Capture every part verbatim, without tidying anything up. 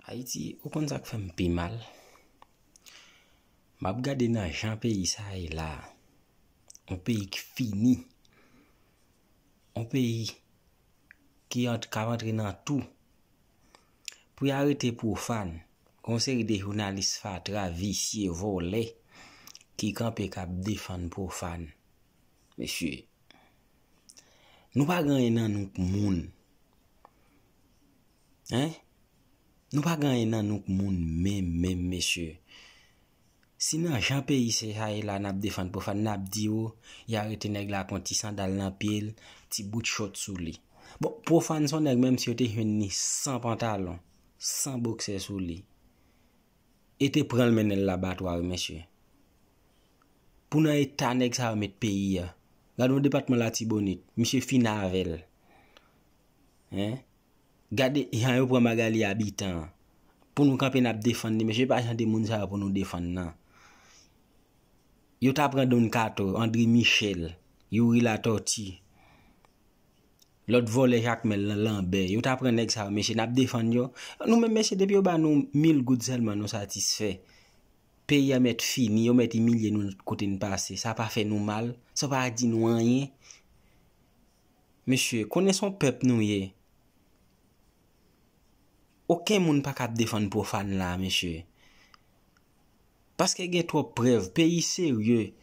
Ayiti, ou konn sa k fè m pi mal? M ap gade nan jan peyi sa a ye la a. Yon peyi k fini. Yon peyi ki ant, k ap antre nan tou. Pou y arete pwofàn, gen yon seri de jounalis fatra, visye, vòlè, ki kanpe k ap defann pwofàn. Mesye, nou pa gen anyen nan nou k moun. Hein? Nou pa gen anyen nan nou k moun menm, menm, mesye. Si nan jan peyi se sa ye la, n ap defann pwofàn, n ap di, o, y arete nèg la ak yon ti sandal nan pye l, ti bout chòt sou li. Bon, pwofàn se yon nèg, menm si yo te jwenn li san pantalon, san boksè sou li, e te pran l mennen l labatwa, wi, mesye. Pou nan eta nèg sa yo met peyi a. Gade yon depatman Latibonit, misye fin avè l. Hein? Gade jan yo pran Magalie Habitant an. Pou nou kanpe n ap defann li, mesye, pa jan de moun sa yo pou nou defann nan. Yo ta pran Don Kato, André Michel, Youri Latortue, lòt vòlè Jakmèl lan, Lanbè. Yo ta pran nèg sa yo, mesye, n ap defann yo. Nou menm, mesye, depi yo ba nou mil goud sèlman, nou satisfè. Peyi a mèt fini, yo mèt imilye nou kote n pase. Sa pa fè nou mal, sa pa di nou anyen. Mesye, konnen se yon pèp nou ye. Okenn moun pa ka ap defann pwofàn la, mesye. Paske gen twòp prèv, peyi serye.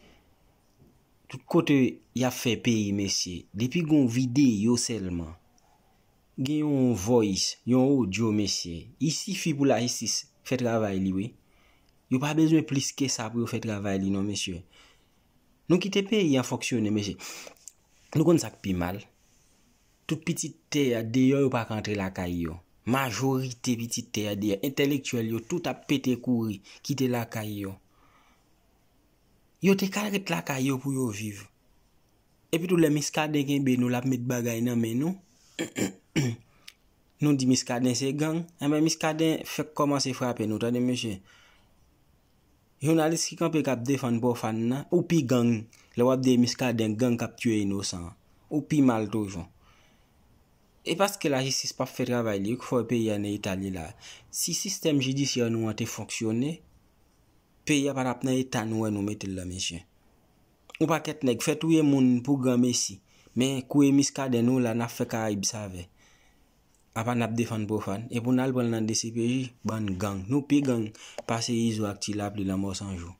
Tout kote y ap fè peyi, mesye. Depi gon videyo sèlman, gen yon voice, yon audio, mesye. I sifi pou lajistis fè travay li, wi. Yo pa bezwen plis ke sa pou yo fè travay li, non, mesye. Nou kite peyi an fonksyone, mesye. Nou konn sa k pi mal? Tout pitit tè a deyò, yo pa ka antre lakay yo. Majorite pitit tè a deyò, entèlektyèl yo, tout ap pete kouri, kite lakay yo. Yo te ka ret lakay yo pou yo viv. Epi tou, lè Miskaden kenbe nou, l ap met bagay nan men nou. Nou di Miskaden se gang. Enben, Miskaden fèk kòmanse frape nou, tande, mesye. Jounalis ki kanpe k ap defann pwofàn nan, ou pi gang. Lè w ap di Miskaden gang k ap tiye inosan an, ou pi mal toujou. E paske lajistis p ap fè travay li, ki fè peyi a nan eta li la. Si sistèm jidisyè nou an te fonksyone, peyi a pa t ap nan eta nou wè nou mete l la, mesye. Yon pakèt nèg fè touye moun pou granmesi, men kouye Miskaden nou la, n ap fè Karayib save. Apa n ap defann pwofàn, e pou n al pran l nan D C P J, bann gang. Nou pi gang pase Izo ak Ti Lapli, Lanmò San Jou.